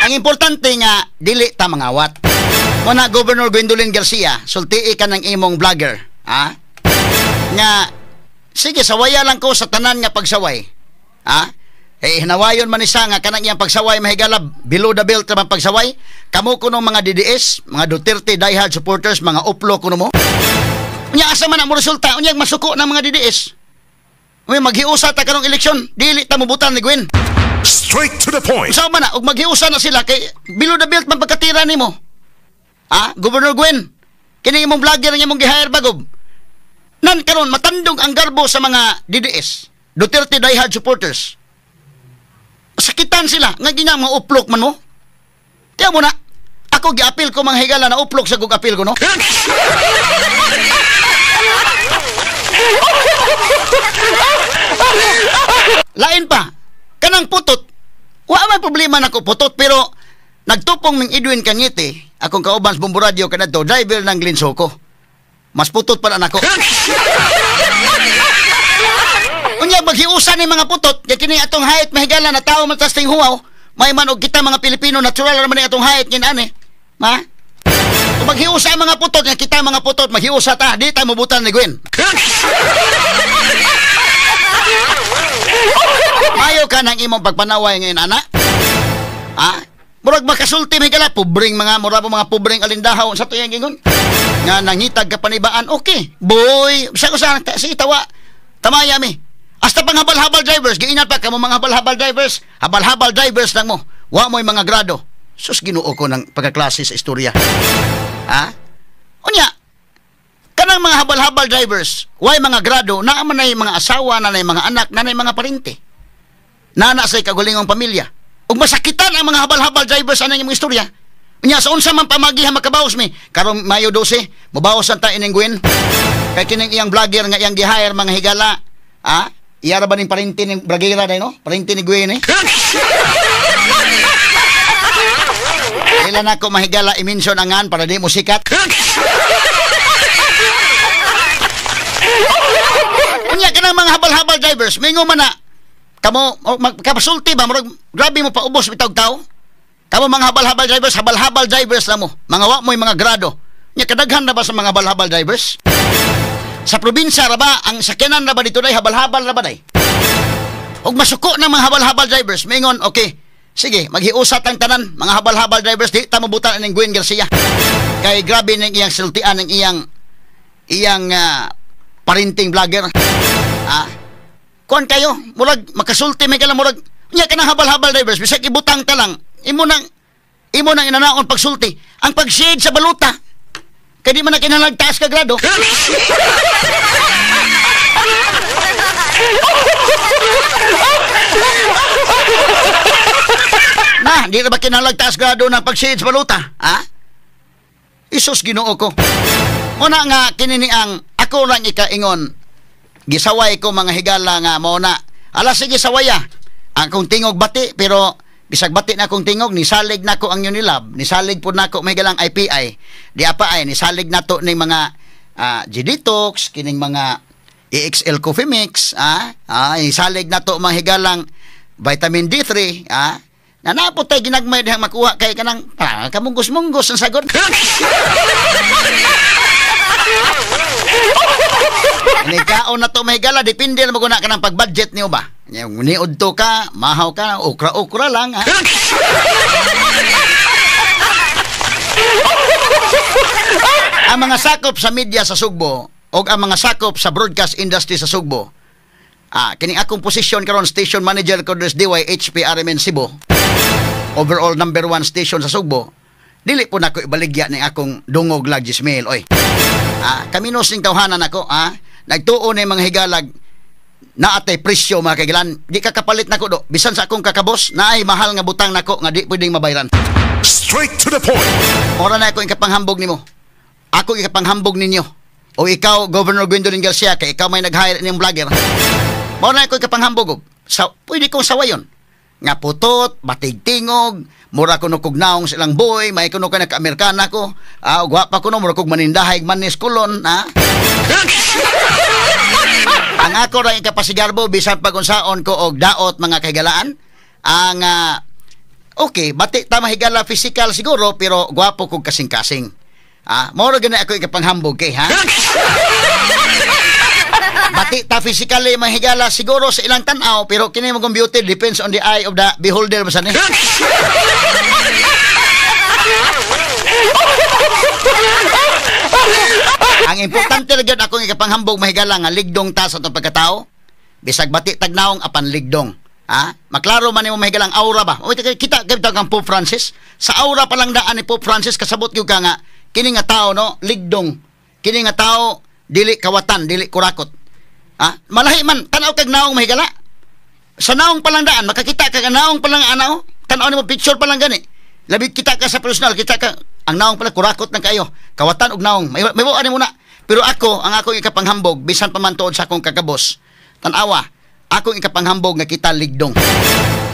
Ang importante nga dili ta mangawat. Muna Governor Gwendolyn Garcia, sultii ka ng imong vlogger, ha? Nga sige sawaya lang ko sa tanan nga pagsaway. Ha? Eh hinawayon man isa nga kanang iyang pagsaway mahigalab below the belt ra pagsaway. Kamo kuno mga DDS, mga Duterte diehard supporters, mga uplo kuno mo. Unya asa man ang resulta, unya masuko ng mga DDS. Unya maghiusa ta karong eleksyon, dili ta mobutan ni Gwen. Straight to the point. Sa man na, og maghiusa na sila kay below the belt man pagkatira nimo. Ha? Governor Gwen, kini imong vlogger nga imong gi-hire bagob. Nan karon matandog ang garbo sa mga DDS, Duterte diehard supporters. Sakitan sila nga gina mga uplok man mo. Tiyan mo na, ako giapil ko mga higala na uplok sa gug apil ko no. Lain pa, kanang putot. Wa may problema nako putot pero nagtupong ming Edwin Cañete, akong kauban sa Bombo Radio kanadto, driver ng Glensoco. Mas putot pa na nako. Unya maghiusa ni mga putot kay kini atong height mahigala na tao man tas tinghuaw, may man og kita mga Pilipino natural ra man atong height ngin ani. Ma? Kung maghiusa ang mga putot nga kita mga putot maghiusa ta, di ta mobutan ni Gwen. Ayaw ka ng imong pagpanaway ngayon, ana? Ha? Murag makasulti may kala, pobreng mga, mura po mga pobreng alindahaw sa tuyang ingon. Nga nangitag ka panibaan, okay. Boy, sa ko sa, sige, tawa. Tamaya mi. Hasta pang habal-habal drivers, giinat pa kamo mga habal-habal drivers, habal-habal drivers lang mo. Wa mo'y mga grado. Sus, Ginoo ko ng pagkaklase sa istorya. Ha? Unya, kanang mga habal-habal drivers, way mga grado, naa man nay mga asawa, na nay mga anak, na nay mga parente. Nana say kagulingong pamilya. Ug masakitan ang mga habal-habal drivers anang imong istorya. Unya sa unsa man pamagiha makabawas mi karong Mayo 12, mobawas ang ta ining Gwen. Kay kining iyang vlogger nga iyang gi-hire mga higala, ha? Iya ra ba ning parente ning blogera day no? Parente ni Gwen eh. Kailan nako mahigala i-mention angan para di mo sikat. Unya kanang mga habal-habal drivers, mingo man na kamo magkapasulti ba murag grabe mo paubos bitawg tao. Kamo mga habal-habal drivers, habal-habal drivers lang mo. Mga wa mo'y mga grado. Nya kadaghan na ba sa mga habal-habal drivers? Sa probinsya ra ba ang sakyanan ra ba dito day habal-habal ra ba day? Og masuko ng mga habal-habal drivers, mingon okay. Sige, maghiusat ang tanan mga habal-habal drivers, di ta mobutan ning Gwen Garcia. Kay grabe ning iyang sultian ng iyang parinting vlogger. Ah. Kuan kayo, murag makasulti may kala murag nya kanang habal-habal drivers bisag ibutang ta lang. Imo nang inanaon pagsulti. Ang pag-shade sa baluta. Kay di man na kinahanglan taas ka grado. Na, di na ba kinahanglan taas grado ng pag-shade sa baluta? Ha? Isus Ginoo ko. Una nga kini ni ang ako lang ikaingon. Gisaway ko mga higala nga mao na. Ala sige sawaya. Ang akong tingog bati pero bisag bati na akong tingog nisalig nako ang Unilab, nisalig pud nako may galang IPI. Di apa ay nisalig nato ning mga G-Detox, kining mga EXL Coffee Mix, nisalig nato mga higalang vitamin D3, na napot tay ginagmay dihang makuha kay kanang kamunggos-munggos ang sagot. Nikaon na to mahigala, depende na maguna ka ng pag-budget niyo ba? Niod to ka, mahaw ka, okra-okra lang. Ha? Ang mga sakop sa media sa Sugbo o ang mga sakop sa broadcast industry sa Sugbo, kini akong posisyon karon station manager ko des DYHP RMN Cebu. Overall number 1 station sa Sugbo. Dili po nako ibaligya ni akong dungog lag Gismail oy. Kaminos ning tawhanan nako, ha? Nagtuo ni mga higalag naatay presyo, mga kaigilan. Di ka kapalit nako do. Bisan sa akong kakabos, naay mahal nga butang nako nga di pwedeng mabayran. Straight to the point. Ora na ako ikapanghambog nimo. Ako ikapanghambog ninyo. O ikaw, Governor Gwendolyn Garcia, kay ikaw may nag-hire niyang vlogger. Mao na ako ikapanghambog. Sa, pwede kong sawayon. Nga putot, batig-tingog, mura ko no kog naong silang boy, may kuno ka naka-Amerikana ko, gwapa ko no, mura kog manindahay, manis kulon, ha? Ang ako ra ikapasigarbo, bisan pag unsaon ko og daot, mga kahigalaan, ang okay, bati ta mahigala physical siguro, pero gwapo kog kasing-kasing. Mao ra gani ako ikapanghambog kay, ha? Bati ta physically mahigala siguro sa ilang tan-aw, pero kini mo beauty depends on the eye of the beholder ba ni? Ang importante ra gyud akong ikapanghambog, mahigala, nga ligdong ta sa atong pagkatao. Bisag bati tagnaong apan ligdong. Ha? Maklaro man nimo, mahigalang aura ba? O kita gyud kang Pope Francis, sa aura pa lang daan ni Pope Francis kasabot gyud ka nga kini nga tao no ligdong. Kini nga tao dili kawatan, dili kurakot. Ha? Malahi man tan-aw kag naong, mahigala. Sa naong pa lang daan makakita ka nga naong pa lang anaw, tan-aw nimo picture pa lang gani. Labi kita ka sa personal, kita ka ang naong pala kurakot nang kayo. Kawatan og naong. May ani mo na. Pero ako, ang akong ikapanghambog bisan pa man tuod sa akong kakabos. Tan-awa, akong ikapanghambog nga kita ligdong.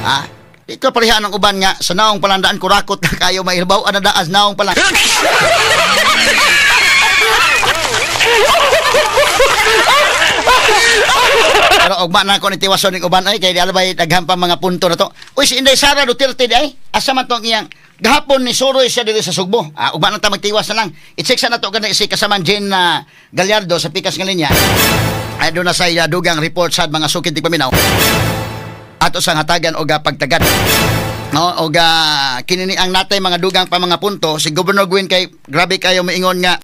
Ha? Di ko pareha ng uban nga sa naong palandaan kurakot na kayo, mailbaw ana daas naong pala. Pero ugma na ako ni tiwason ning uban ay kay di alabay daghan pa mga punto na to. Uy, si Inday Sara Duterte di ay asa man tong iyang gahapon ni suroy siya diri sa Sugbo. Ugma na ta magtiwas na lang. I-check sa nato gani si kasaman Jane Gallardo sa pikas nga linya. Ay doon na sa dugang report sa mga sukid ti paminaw. Ato sang hatagan og pagtagad. No, og kinini ang natay mga dugang pa mga punto si Governor Gwen kay grabe kayo maingon nga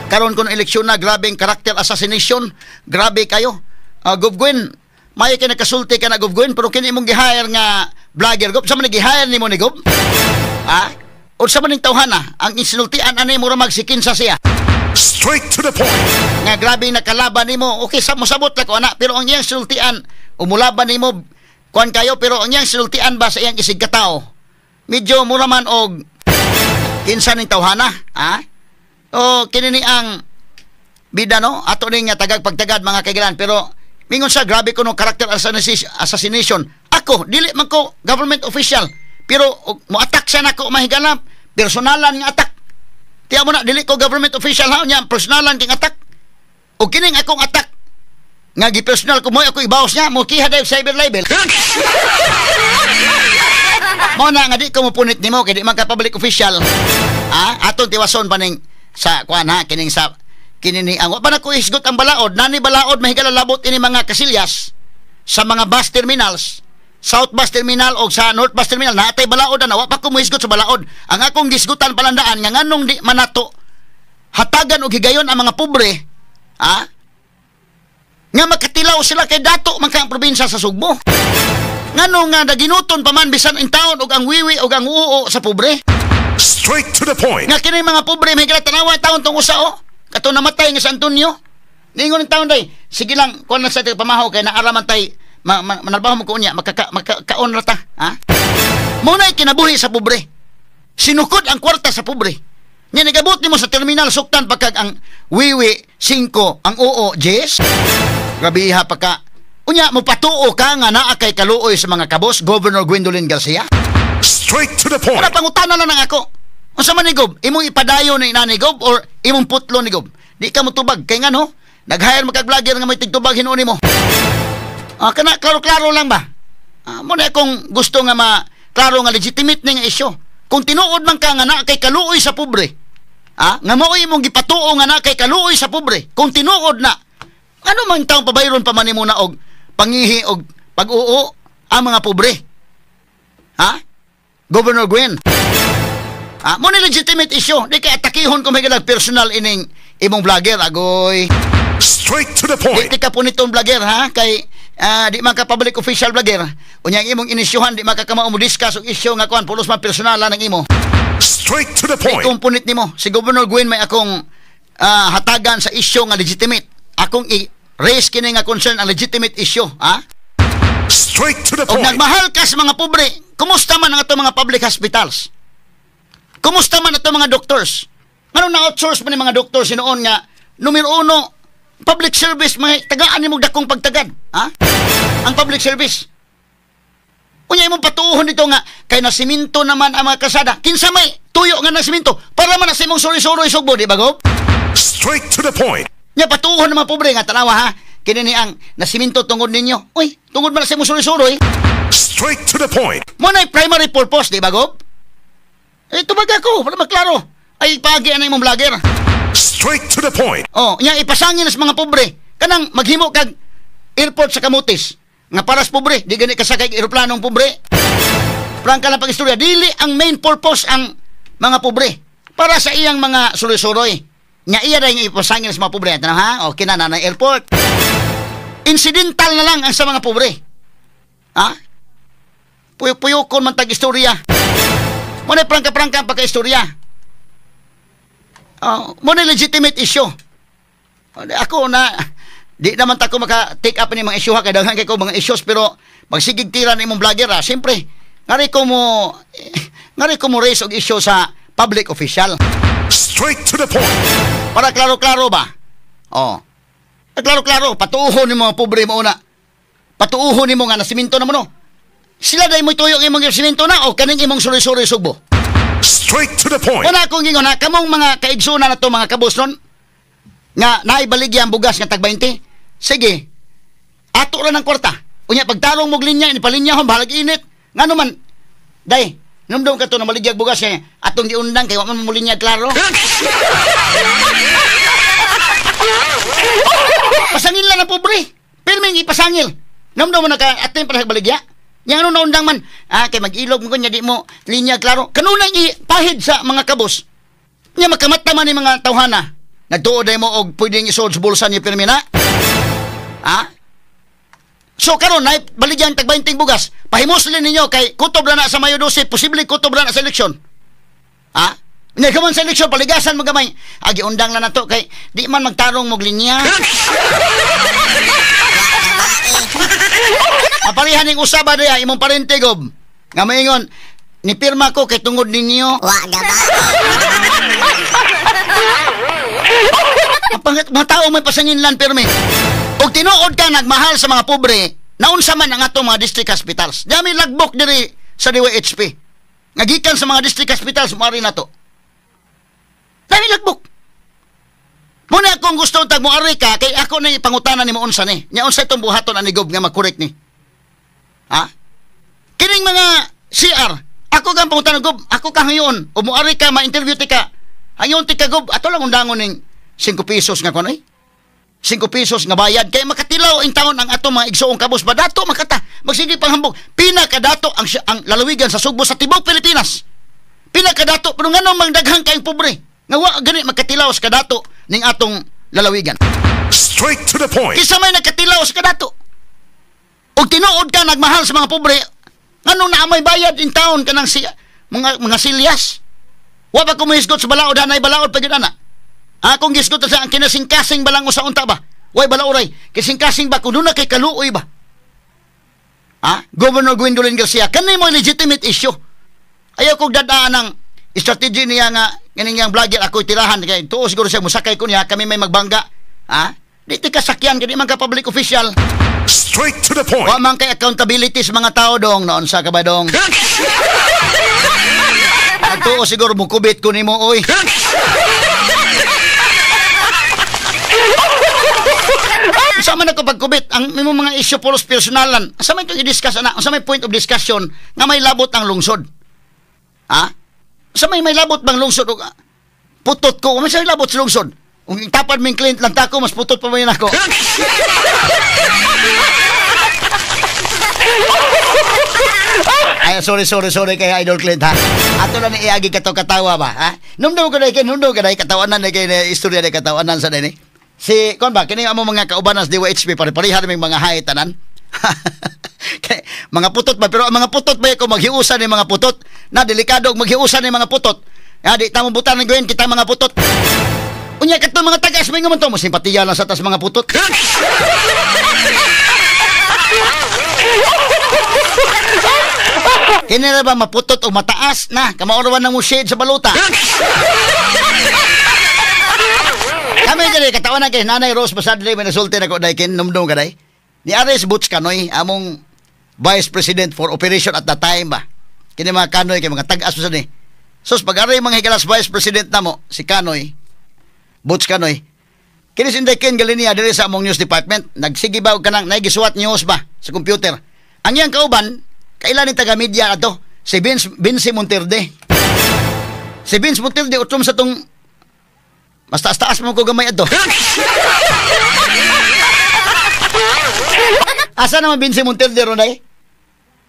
karon kun eleksyon na grabeng character assassination, grabe kayo. Gov Gwen, may kay nakasulti ka na Gov Gwen, pero kini imong gi-hire nga vlogger Gov, sa man gi-hire nimo ni Gov? Ha? Unsa man ning tawhana ang insultian ani mura magsikinsa siya. Straight to the point. Nga grabe nakalaban nimo. Okay, sa mosabot la ko ana, pero ang iyang sultian umulaban nimo kuan kayo, pero ang iyang sultian ba sa iyang isig katao medyo mura man og kinsa ning tawhana, ha? O kini ni ang bida no ato ning tagag pagtagad mga kaigilan, pero mingon sa grabe ko no character assassination. Ako dili man ko government official, pero mo-attack siya nako, mahigala personalan nga attack. Tiya mo na dili ko government official ha, nya personalan king attack. O kining akong attack nga gi-personal ko mo ako ibawas niya mo kiha dahil cyber libel. Mo na nga di ko mopunit nimo kay di man ka public official. Atong tiwason pa ning sa kuan ha, kining sa kini ni ang wa pa na ko hisgot ang balaod nani balaod mahigala labot ini mga kasilyas sa mga bus terminals, South Bus Terminal o sa North Bus Terminal naatay balaod na wa pa ko mohisgot sa balaod. Ang akong gisgutan palandaan nga nganong di manato hatagan og higayon ang mga pobre, ha? Nga makatilaw sila kay dato man kang probinsya sa Sugbo. Ngano nga naginuton pa man bisan in taon og ang wiwi og ang uo sa pobre. Straight to the point. Nga kini mga pobre may tanawa taon tong usa o kato namatay nga sa Antonio. Ningon ang taon day, sige lang kuan lang sa pamahaw kay naaraman tay manarbaho mo ko unya makakaon ra ta, ha? Mo na kinabuhi sa pobre. Sinukod ang kwarta sa pobre. Nya nagabot nimo sa terminal suktan pagkag ang wiwi 5 ang oo 10. Grabiha pa ka. Unya mo patuo ka nga naa kay kaluoy sa mga kabos, Governor Gwendolyn Garcia. Straight to the point. Wala pangutana lang nang ako. Unsa man ni Gob? Imong ipadayo ni inani Gob or imong putlo ni Gob? Di ka motubag kay ngano? Nag-hire mo kag vlogger nga may tigtubag hinuon nimo. Kana klaro-klaro lang ba? Mo na akong gusto nga ma klaro nga legitimate ni nga isyu. Kung tinuod man ka nga naa kay kaluoy sa pobre, nga mao'y imong gipatuo nga naa kay kaluoy sa pobre, kung tinuod na, ano man taong pabayron pa man nimo na og pangihi og pag-uo ang mga pobre? Ha? Governor Gwen. Mo ni legitimate issue. Di kay atakihon kung may personal ining imong vlogger, agoy. Straight to the point. Di ka po nitong vlogger, ha? Kay Di man ka public official vlogger. Unya ang imong inisyuhan di man ka kamao mo discuss og issue nga kuan pulos man personalan ang imo. Straight to the May point. component nimo. Si Governor Gwen may akong hatagan sa issue nga legitimate. Akong i-raise kini nga concern ang legitimate issue, ha? Straight to the Og point. nagmahal ka sa mga pobre, kumusta man ang atong mga public hospitals? Kumusta man atong mga doctors? Ngano na-outsource man ni mga doctors noon nga numero uno, public service, mga tagaan nimo dakong pagtagad, ha? Ang public service. Unya imong patuohon dito nga kay nasiminto naman ang mga kasada. Kinsa may tuyo nga nasiminto? Para man na sa imong suri-suroy Sugbo, di ba, Gob? Straight to the point. Nya patuohon ng mga pobre nga tanawa ha. Kini ni ang nasiminto tungod ninyo. Uy, tungod man na sa imong suri-suroy. Straight to the point. Mo na primary purpose, di ba, Gob? Eh, tubag ako, para maklaro. Ay, paagi na imong vlogger. Straight to the point. Oh, nya ipasangin sa mga pobre. Kanang maghimo kag airport sa Camotes. Nga para sa pobre, di gani kasakay eroplanong pobre. Prangka lang pag-istorya, dili ang main purpose ang mga pobre. Para sa iyang mga suroy-suroy. Nya iya rin ipasangin sa mga pobre. Tanaw ha? Okay na, na airport. Incidental na lang ang sa mga pobre. Ha? Puyok-puyokon man tag istorya. Mo na prangka-prangka ang pagka-istorya. Oh, mo na legitimate issue. Oh, ako na di naman ta ko maka take up ni mga issue ha, kay daghan kay ko mga issues, pero magsigig tira ni imong vlogger ha, siyempre ngari ko mo raise og issue sa public official. Straight to the point. Para klaro-klaro ba? Oh. Eh, klaro-klaro, patuohon ni mga pobre mo una. Patuohon nimo nga nasiminto na mo no. Sila dahil mo tuyo imong siminto na o kaning imong suroy-suroy Sugbo. Straight to the point. Una akong gingon ha, kamong mga kaigsuna na to mga kabus nun, nga naibaligya ang bugas nga tag 20, sige, ato ra ng kwarta. Unya, pagtarong mog linya, ipalinya bahalag init. Ngano man, day, numdum ka to na maligyag bugas niya, atong giundang kay wa man mo linya klaro. Pasangil lang ang pobre. Pirming ipasangil. Numdum mo na ka, ato yung baligya. Yang ano naundang man, kay mag-ilog mo kunya di mo linya klaro. Kanunay ipahid sa mga kabus. Nya makamata man ni mga tawhana. Nagtuod ay mo og pwedeng isuod sa bulsa ni pirmi na. Ha? So karon nay baligyan tag 20 bugas. Pahimuslin ninyo kay kutob na sa Mayo 12, posible kutob na sa eleksyon. Ha? Nya kaman sa eleksyon paligasan mo gamay. Agi undang lang nato kay di man magtarong mog linya. Maparihan ning usaba diha imong parente gob. Nga maingon ni pirma ko kay tungod ninyo. Wa gaba. Ang mga tao may pasanginlan pirmi. Og tinuod ka nagmahal sa mga pobre, naunsa man ang atong mga district hospitals. Dami lagbok diri sa DYHP. Nga gikan sa mga district hospitals moari nato. Dami lagbok. Muna akong gusto tag moari ka kay ako na ipangutana nimo unsa ni. Nya unsa itong buhaton ani gob nga makorek ni. Ha? Kining mga CR, ako kang pangutana gob, ako ka ngayon o moari ka ma-interview ti ka. Hayon ti ka gob, ato lang undangon ning 5 pesos nga kuno eh. 5 pesos nga bayad kay makatilaw in taon ang ato mga igsoong kabus ba dato makata magsige panghambog pinakadato ang lalawigan sa Sugbo sa tibuok Pilipinas. Pinakadato pero nganong magdaghang kayong pobre nga wa gani makatilaw sa kadato ning atong lalawigan. Straight to the point. Kinsa may nakatilaw sa kadato? Og tinuod ka nagmahal sa mga pobre, nganong naa may bayad in town kanang si mga silyas? Wa ba ko mohisgot sa balaod hanay balaod pa gyud ana? Akong gisgot sa ang kinasingkasing balang usa unta ba? Way balaoray, kisingkasing ba kuno na kay kaluoy ba? Ha? Governor Gwendolyn Garcia, kani mo legitimate issue. Ayaw kog dadaan ang strategy niya nga kining yang vlogger ako'y tirahan kay tuo siguro siya musakay ko niya kami may magbangga. Ha? Di ti kasakyan kay di man ka public official. Straight to the point. Wa man kay accountability sa mga tao dong noon sa ka ba dong? Tuo siguro mukubit ko nimo oy. Sa man ako pagkubit ang imong mga issue pulos personalan. Sa may itong i-discuss ana, sa may point of discussion nga may labot ang lungsod. Ha? Sa may labot bang lungsod og putot ko, may labot sa lungsod. Kung tapad ming client lang tako, mas putot pa man ako. Ay, sorry kay Idol Clint ha. Ato na ni iagi kato katawa ba, ha? Numdum ko na kay numdum ka na katawanan na kay istorya na katawanan sa dinhi. Si kon ba kini amo mga kaubanan sa DYHP pare-pareha naming mga hay tanan. Kay, mga putot ba? Pero ang mga putot ba kung maghiusan ni mga putot? Na, delikado maghiusan ni mga putot. Ya, di tamong butan ng gawin kita mga putot. Unya, katong mga tagas, may nga man to, mo simpatiya lang sa tas mga putot. Kini ra ba maputot o mataas na? Kamaurawan na mo shade sa baluta. Kami diri katawan kay Nanay Rose Basadre may nasulti nako day kin numdum ka day. Ni Aris Butch Canoy among Vice President for Operation at that time ba. Kini mga Canoy kay mga tag-as sa ni. Sus pag ari mga higalas Vice President namo si Canoy, Butch Canoy. Kini si Inday Ken Galinia diri sa among news department nagsige ba og kanang naigisuwat news ba sa computer. Ang iyang kauban kailan ni taga media ato si Vince Monterde. Si Vince Monterde utrom sa tong mas taas-taas mo ko gamay ato. Asa naman Vince Monterde ron ay?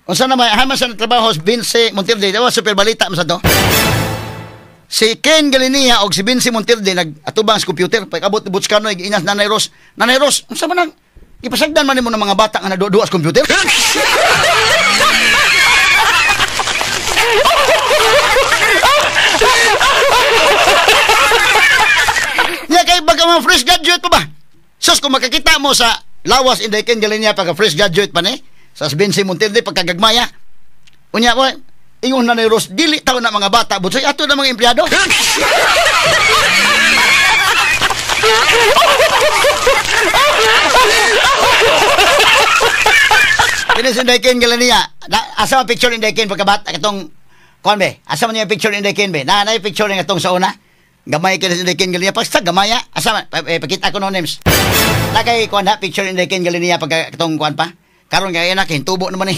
Unsa naman haman sa trabaho Vince Monterde? Diba super balita man sa to? Si Ken Galinia og si Vince Monterde nag-atubang sa computer. Pag-abot ni Butch Canoy giinas Nanay Rose. Nanay Rose, unsa man ang ipasagdan man nimo ng mga bata nga naduduwa sa computer? Nya kay baga mga fresh graduate pa ba? Sus, kung makakita mo sa lawas Inday Ken Galinia pagka fresh graduate pa ni sa Vince Monterde pagkagagmaya. Unya mo, ingon na ni Rose, dili taon na mga bata, butsoy ato na mga empleyado. Kini si Inday Ken Galinia, asa man picture Inday Ken pagkabat katong kuan be? Asa man niya picture Inday Ken be? Na picture nga atong sa una. Gamay kini si Inday Ken Galinia pagsa gamaya. Asa man pakita ko no names. Na kay kuan ha picture Inday Ken Galinia pagka katong kuan pa. Karon kay na kintubo naman eh.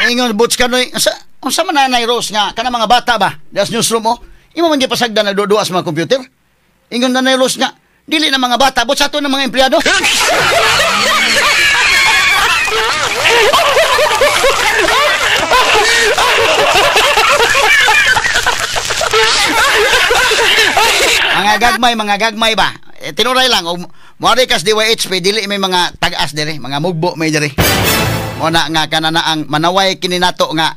Ingon Butch Canoy, unsa man Nanay Rose nga kana mga bata ba? Das newsroom mo. Imo man gipasagdan nagduduwa sa mga computer. Ingon Nanay Rose nga dili na mga bata, but sa ato ng mga empleyado. Mga gagmay ba? Eh, tinuray lang, muari kas DYHP, dili may mga tag-as diri, mga mugbo may diri. Muna nga kanana ang manaway kini nato nga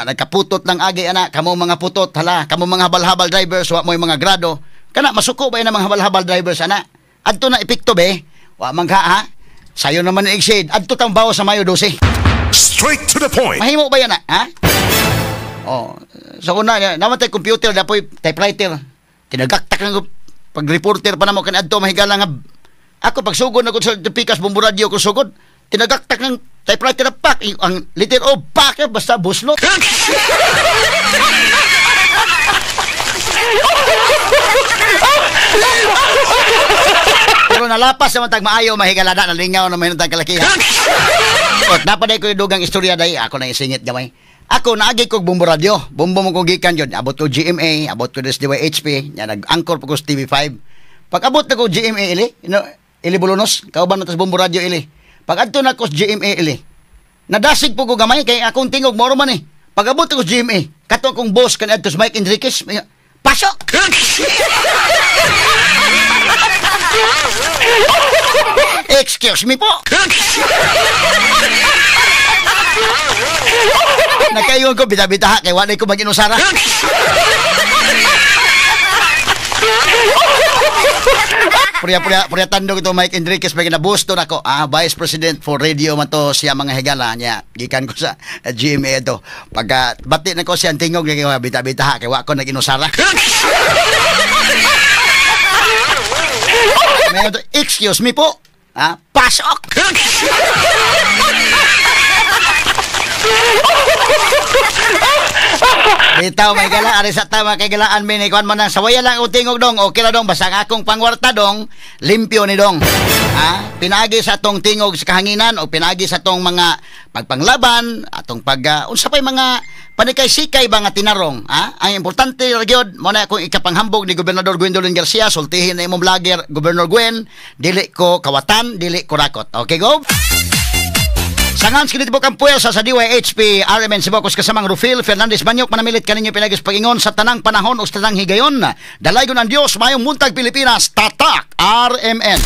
nagkaputot lang agi ana, kamo mga putot, hala, kamo mga habal-habal drivers, wa mo'y mga grado. Kana masuko ba 'yang mga habal-habal drivers ana? Adto na epekto be. Wa man ka ha. Sayo naman ni exceed. Adto tang bawo sa Mayo 12. Straight to the point. Mahimo ba yan ha? Oh, sa una naman tay computer dapoy typewriter. Tinagaktak lang pag reporter pa namo kan adto mahigala nga ako pagsugod na ko sa Pikas Bombo Radio ko sugod. Tinagaktak ng typewriter na pak ang letter O pak basta buslot. Pero nalapas naman tag maayo mahigala na nalingaw na mahinong tag kalakihan. Ot napaday ko yung dugang istorya day ako na isingit gamay. Ako naagi kog Bombo Radio. Bombo mo kog gikan yun. Abot ko GMA, abot ko DYHP, nya nag-anchor pa ko sa TV5. Pag abot na ko GMA ili, ili Bolonos, kauban na tas Bombo Radio ili. Pag adto na ko sa GMA ili, nadasig po ko gamay kay akong tingog moro man eh. Pag abot ko sa GMA, kato akong boss kan adto sa Mike Enriquez, pasok! Excuse me po. Nakaingon ko, bita-bita kay walay ko mag-inusara. Purya tandog ito Mike Enriquez may ginabusto nako. Vice President for Radio man to siya mga higala niya. Gikan ko sa GMA ito. Pagka bati na ko siya ang tingog bita-bita kay wa ko nag-inusara. Excuse me po. Pasok! Bitaw may gala, ari sa tama kay galaan mi ni kuan man nang sawaya lang og tingog dong, okay ra dong basta ang akong pangwarta dong, limpyo ni dong. Pinaagi sa atong tingog sa kahanginan o pinaagi sa atong mga pagpanglaban, atong pag unsa pay mga panikay-sikay ba nga tinarong, Ang importante ra gyud mo na akong ikapanghambog ni Gobernador Gwendolyn Garcia, sultihin na imong vlogger Gobernador Gwen, dili ko kawatan, dili ko rakot. Okay, go. Sangan kini tibok ang puwersa sa DYHP RMN Cebu, akong kasamang Rufil Fernandez Banyok manamilit kaninyo pinagyos pagingon sa tanang panahon o sa tanang higayon. Dalaygon ang Dios, mayong muntag, Pilipinas, Tatak RMN.